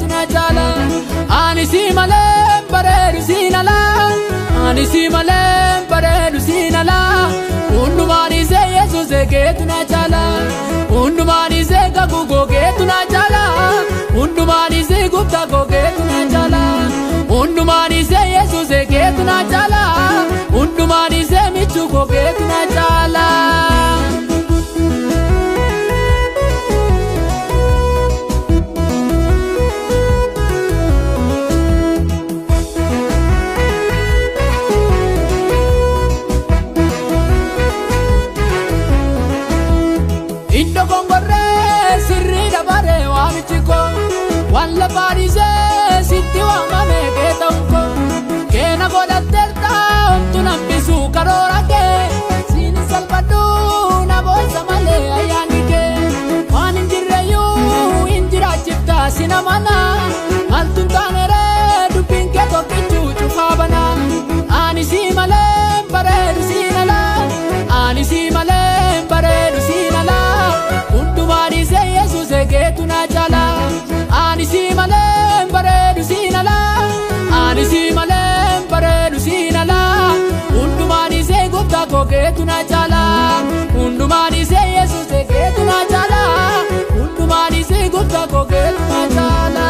keetu na caala. Ani si malee bareedu siin alaa. Ani si malee bareedu siin alaa. Hundumaan isee Yesuus keetu na caala. Hundumaan isee kakuu koo keetu na caala. Hundumaan isee gooftaa koo keetu na caala. Hundumaan isee Yesuus keetu na caala. Hundumaan isee michuu koo keetu na caala. Iddoo gongorree sirrii dabaree waamichi koo waan lafaa dhiisee sitti waamame kee ta'uun koo keena godhatteerta homtuu nambisu karoora kee siin salphadhu na boonsa malee ayyaanni kee waan hin jirreyyuu hin jiraachifta sin amana maaltu hin taaneree dubbiin kee tokkichuu cufaa bana. Ani si malee bareedu siin alaa. Ani si malee bareedu siin alaa. Hundumaan isee Yesuus keetu na caala. Ani si malee bareedu siin alaa. Ani si malee bareedu siin alaa. Hundumaan isee gooftaa koo keetu na caala. Hundumaan isee Yesuus keetu na caala. Hundumaan isee gooftaa koo keetu na caala.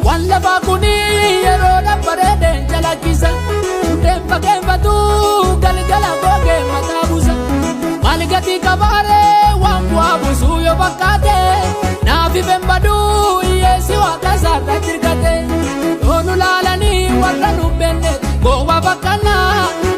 Waan lafaa kuni yeroo bareedeen calaqqisa. Hundeen fageeffatu galgala googee mataa buusa. Maal gatii qabaaree waan bu'aa buusuu yoo fakkaate. Naaf ifeen baduu hiyyeessi waaqa isaarratti hirkate. Yoo nu laalanii warra nu beekne gowwaa fakkaannaa.